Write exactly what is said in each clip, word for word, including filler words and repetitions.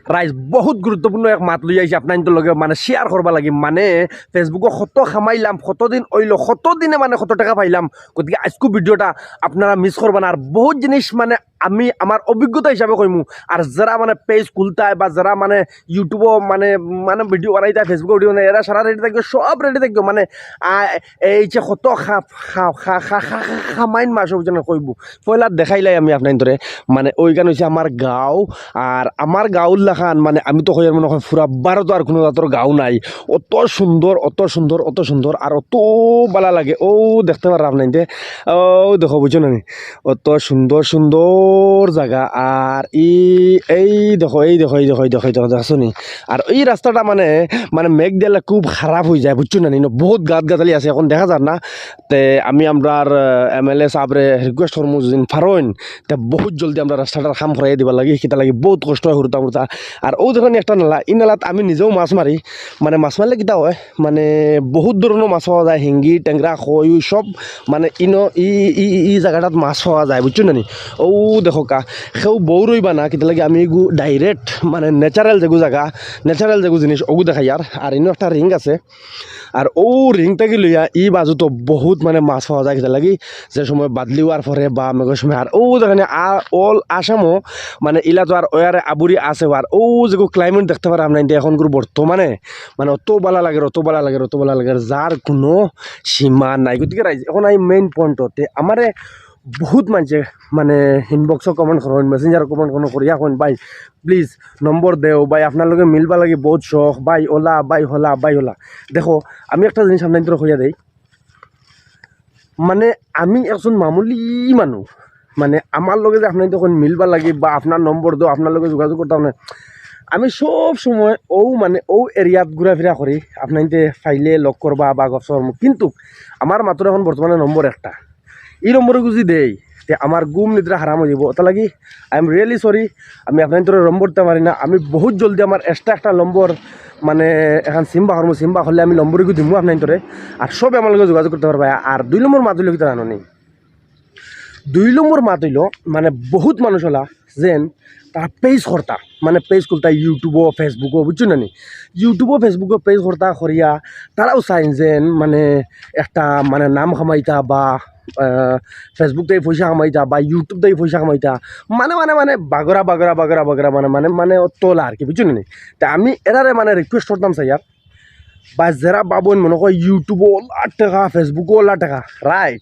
রাইজ, বহুত গুরুত্বপূর্ণ এক মাত লইয়া আইছি আপনাইন্তর লগে, মানে, শেয়ার করবা লাগি। মানে, Facebook-ও কত কামাইলাম, কতদিন অইলো, কত দিনে, মানে, কত টেকা পাইলাম। গতিকে আইজকু ভিডিওটা আপনারা মিস করবা না। আর বহুত জিনিস, মানে, আমি আমার অভিজ্ঞতা হিসাবে কইমু। আর যারা, মানে, পেজ খুলতায় বা যারা, মানে, YouTube-ও, মানে, মানে, ভিডিও বানাইতায়, Facebook-ও ভিডিও বানাইতায়, এরা সারা রেডি থাকিও, সব রেডি থাকিও। মানে, আ, এই যে কত খা-, খা-, খা-, খা-, খা-, খা-, কামাইন মাসে, বুঝছইন নি, কইবো। পয়লা দেখাইলাই আমি আপনাইন্তরে, মানে, ওইখান অইছে আমার গাঁও। আর আমার গাঁওর লাখান, মানে, আমি তো কইয়ার মনে হয় পুরা ভারতো আর কুনু জাতর গাঁও নাই। অত সুন্দর, অত সুন্দর, অত সুন্দর, আর অত বালা লাগে। ও দেখতে পাররা আপনাইন্তে, ও দেখো, বুঝছো না নি? অত সুন্দর সুন্দর জাগা। আর ই, এই দেখো, এই দেখো, এই দেখো, এই দেখো, এই দেখো, দেখছো নি? আর এই রাস্তাটা মানে, মানে মেঘ দিলে খুব খারাপ অইযায়, বুঝছো না নি? ইনো বহুত গাত গাতালি আছে, এখন দেখা যার না। তে আমি আমরার, আহ, এমএলএ সাবরে রিকোয়েস্ট করমু, যদি পারইন, তে বহুত জলদি আমরার রাস্তাটার কাম করাইয়া দিবার লাগি, কিতা লাগি বহুত কষ্ট অয় হুরুতা মুরুতা। আর ও দেখো নি একটা নালা, ই নালাত আমি নিজেও মাছ মারি, মানে মাছ মারলে কিতা অয়, মানে বহুত ধরনর মাছ পাওয়া যায়, হিঙ্গি, টেংরা, কই, ওই সব, মানে ইনো ই, ই, ই, ই জাগাটাত মাছ পাওয়া যায়, বুঝছো না নি? ও দেখো কা, কেউ বউ রইবা না, কিতা লাগি আমি এগু ডাইরেক্ট, মানে ন্যাচারাল যেগু জাগা, ন্যাচারাল যেগু জিনিস, ওগু দেখাইয়ার। আর ইনো একটা রিং আছে, আর ও রিং থাকি লইয়া ই বাজু তো বহুত মানে মাছ পাওয়া যায়, কিতা লাগি যে সময় বাদলি অওয়ার পরে বা মেঘর সময়। আর ও দেখেন, আ-, all আসামও মানে ইলা তো আর ওয়ারে আবুরি আছে। আর ও যেগু ক্লাইমেট দেখতে পাররা আপনাইন্তে এখনকুর বর্তমানে, মানে অত বালা লাগের, অত বালা লাগের, অত বালা লাগের, যার কুনু সীমা নাই। গতিকে রাইজ, এখন আই মেইন পয়েন্টতে। আমারে বহুত মানষে মানে ইনবক্সো কমেন্ট করইন, মেসেঞ্জারো কমেন্ট করইন, করিয়া কইন, "ভাই, প্লিজ নম্বর দেও ভাই, আপনার লগে মিলবার লাগি বহুত শখ ভাই, ওলা ভাই, হলা ভাই, ওলা।" দেখো, আমি একটা জিনিস আপনাইন্তরে কইয়া দেই, মানে আমি একজন মামুলি মানুষ, মানে আমার লগে যে আপনাইন্তে কইন মিলবার লাগি বা আপনার নম্বর দেও, আপনার লগে যোগাযোগ করতাম না, আমি সব সময় ও মানে ও এরিয়াত ঘুরাফিরা করি, আপনাইন্তে পাইলে লগ করবা বা গপ সপ করমু। কিন্তু আমার মাত্র এখন বর্তমানে নম্বর একটা, ই নম্বরে যদি দেই, তে আমার ঘুম নিদ্রা হারাম অইযিবো। অতার লাগি I am really sorry, আমি আপনাইন্তরে নম্বর দিতাম পারি না। আমি বহুত জলদি আমার এক্সট্রা একটা নম্বর, মানে, এখান সিম বার করমু, সিম বার করলে আমি নম্বর ইগু দিমু আপনাইন্তরে। আর সবে আমার লগে যোগাযোগ করতা পারবা। আর দুই নম্বর মাত অইলো কিতা জানো নি? দুই নম্বর মাত অইলো, মানে, বহুত মানুষ ওলা যেন তারা পেজ করতা, মানে, পেজ খুলতা YouTube-ও, Facebook-ও, বুঝছো না নি? YouTube-ও, Facebook-ও পেজ করতা করিয়া তারাও চাইন যেন, মানে, একটা, মানে, নাম কামাইতা বা, আহ, Facebook থাকি পয়সা কামাইতা বা YouTube থাকি পয়সা কামাইতা, মানে, মানে, মানে, বাগরা, বাগরা, বাগরা, বাগরা, মানে, মানে, মানে, অত ওলা আর কি, বুঝছো না নি? তা আমি এরারে, মানে, রিকোয়েস্ট করতাম চাইয়ার, বা যেরা ভাবইন মনে কয় YouTube-ও ওলা টেকা, Facebook-ও ওলা টেকা, রাইট?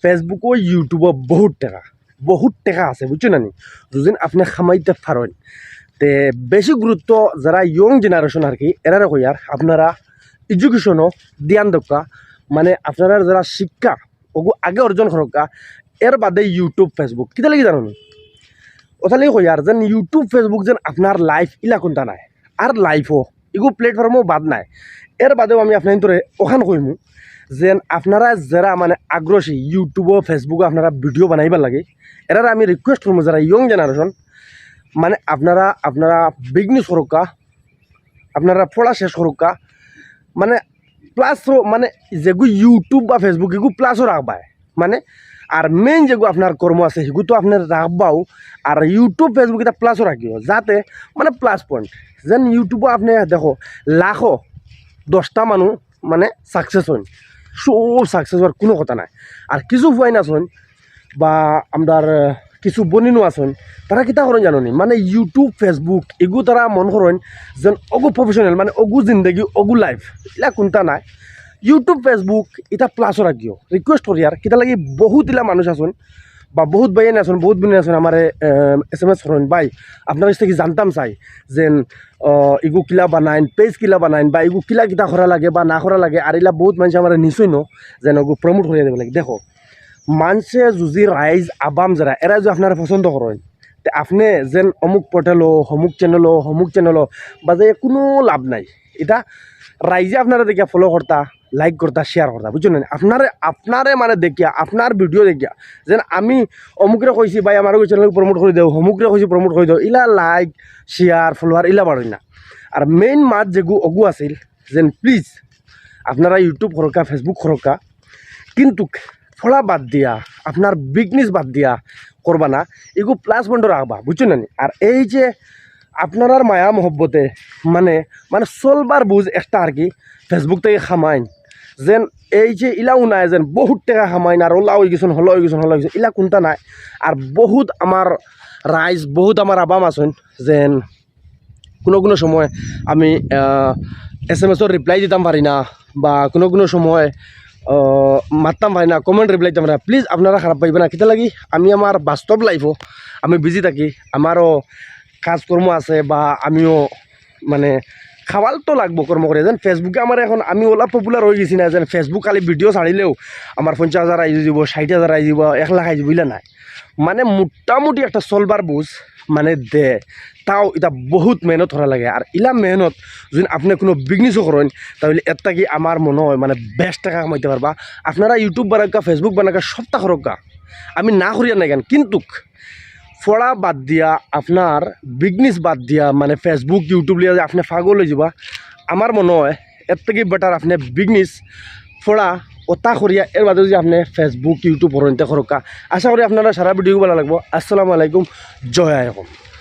Facebook-ও YouTube-ও বহুত টেকা, বহুত টেকা আছে, বুঝছো না নি? যদি আপনে কামাইতা পারইন, তে বেশি গুরুত্ব যেরা young generation আর কি, এরারে কইয়ার, আপনারা education-ও ধ্যান দেউক্কা, মানে আপনারা যেরা শিক্ষা, ওগু আগে অর্জন করউক্কা, এর বাদে YouTube, Facebook। কিতা লাগি জানো নি? অতার লাগি কইয়ার যেন YouTube, Facebook যেন আপনার life ইলা কুন্তা নায়, আর life-ও ইগু platform-ও বাদ নায়। এর বাদেও আমি আপনাইন্তরে অখান কইমু, যেন আপনারা যেরা মানে আগ্রহী YouTube-ও, Facebook-ও আপনারা video বানাইবার লাগি, এরারে আমি রিকোয়েস্ট করমু, যেরা young generation, মানে আপনারা, আপনারা বিজনেস করউক্কা, আপনারা পড়া শেষ করউক্কা, মানে প্লাস, মানে যেগু YouTube বা Facebook ইগু প্লাসও রাখবায়, মানে, আর মেইন যেগু আপনার কর্ম আছে, হিগু তো আপনে রাখবাও, আর YouTube, Facebook ইতা প্লাসও রাখিও, যাতে, মানে, প্লাস পয়েন্ট। যেন YouTube-ও আপনে দেখো, লাখো দশটা মানুষ, মানে, সাকসেস অইন, সব সাকসেস অওয়ার কুনু কথা নাই। আর কিছু ফুয়াইন আছইন, বা আমরার, আহ, কিছু বইনিনও আছইন, তারা কিতা করইন জানো নি? মানে, YouTube, Facebook ইগু তারা মন করইন যেন ওগু প্রফেশনাল, মানে, ওগু জিন্দেগি, ওগু লাইফ, ইলা কুন্তা নায়। YouTube, Facebook ইতা প্লাসও রাখিও, রিকোয়েস্ট করিয়ার। কিতা লাগি, বহুত ইলা মানুষ আছইন বা বহুত ভাইয়াইন আছইন, বহুত বইনাইন আছইন, আমারে, আহ, এসএমএস করইন, "ভাই, আপনার গেছ থাকি জানতাম চাই যেন, আহ, ইগু কিলা বানাইন, পেজ কিলা বানাইন, বা ইগু কিলা কিতা করা লাগে বা না করা লাগে।" আর ইলা বহুত মানষে আমারে নিছইনও যেন ওগু প্রমোট করিয়া দিবার লাগি। দেখো, মানষে যদি রাইজ আবাম যেরা, এরা যদি আপনারে পছন্দ করইন, তে আপনে যেন অমুক পোর্টালো, হমুক চ্যানেলো, হমুক চ্যানেলো, বা যে কুনু লাভ নাই। ইতা রাইজে আপনারে দেখিয়া ফলো করতা, লাইক করতা, শেয়ার করতা, বুঝছো না? আপনারে, আপনারে মানে দেখিয়া, আপনার ভিডিও দেখিয়া, যেন আমি অমুকরে কইছি, "ভাই, আমার ওই চ্যানেল প্রমোট করি দেও", হমুকরে কইছি, "প্রমোট করি দেও", ইলা লাইক, শেয়ার, ফলোয়ার ইলা বাড়ই না। আর মেইন মাত যেগু ওগু আছিল, যেন প্লিজ আপনারা YouTube করউক্কা, Facebook করউক্কা, কিন্তু পড়া বাদ দিয়া, আপনার বিজনেস বাদ দিয়া করবা না, ইগু প্লাস পয়েন্টও রাখবা, বুঝছো না নি? আর এই যে আপনারার মায়া মহব্বতে মানে, মানে চলবার বুঝ একটা আর কি, Facebook থাকি কামাইন। যেন এই যে ইলাও নায়, যেন বহুত টেকা কামাইন, আর ওলা অইগেছইন, হলা অইগেছইন, হলা অইগেছইন, ইলা কুনতা নায়। আর বহুত আমার রাইজ, বহুত আমার আবাম আছইন, যেন কুনু কুনু সময় আমি, আহ, SMS-অর reply দিতাম পারি না, বা কুনু কুনু সময়, আহ, মাততাম পারি না, comment reply দিতাম পারি না। Please আপনারা খারাপ পাইবা না, কিতা লাগি আমি আমার বাস্তব life-ও আমি busy থাকি, আমারও কাজকর্ম আছে, বা আমিও মানে খাওয়াল তো লাগবো কর্ম করে। যেন Facebook-এ আমার এখন আমি ওলা popular অইগেছি না, যেন Facebook খালি video ছাড়িলেও আমার পঞ্চাশ হাজার আই যিবো, ষাইট হাজার আই যিবো, এক লাখ আই যিবো, ইলা নায়। মানে মোটামুটি একটা চলবার বুঝ মানে দে, তাও ইতা বহুত মেহনত করা লাগে। আর ইলা মেহনত যদি আপনে কুনু business-ও করইন, তাইলে এর থাকি আমার মনো অয় মানে বেশ টেকা কামাইতা পারবা। আপনারা YouTube বানাউক্কা, Facebook বানাউক্কা, সবতা করউক্কা, আমি না করিয়ার নায় কেন, কিন্তুক পড়া বাদ দিয়া, আপনার business বাদ দিয়া, মানে Facebook, YouTube লইয়া যে আপনে পাগল অই যিবা, আমার মনো অয় এর থাকি better আপনে business, পড়া, ওতা করিয়া এর বাদে যদি আপনে Facebook, YouTube করইন তে করউক্কা। আশা করি আপনারার সারা video ভালা লাগবো। আসসালামু আলাইকুম, জয় আই অসম।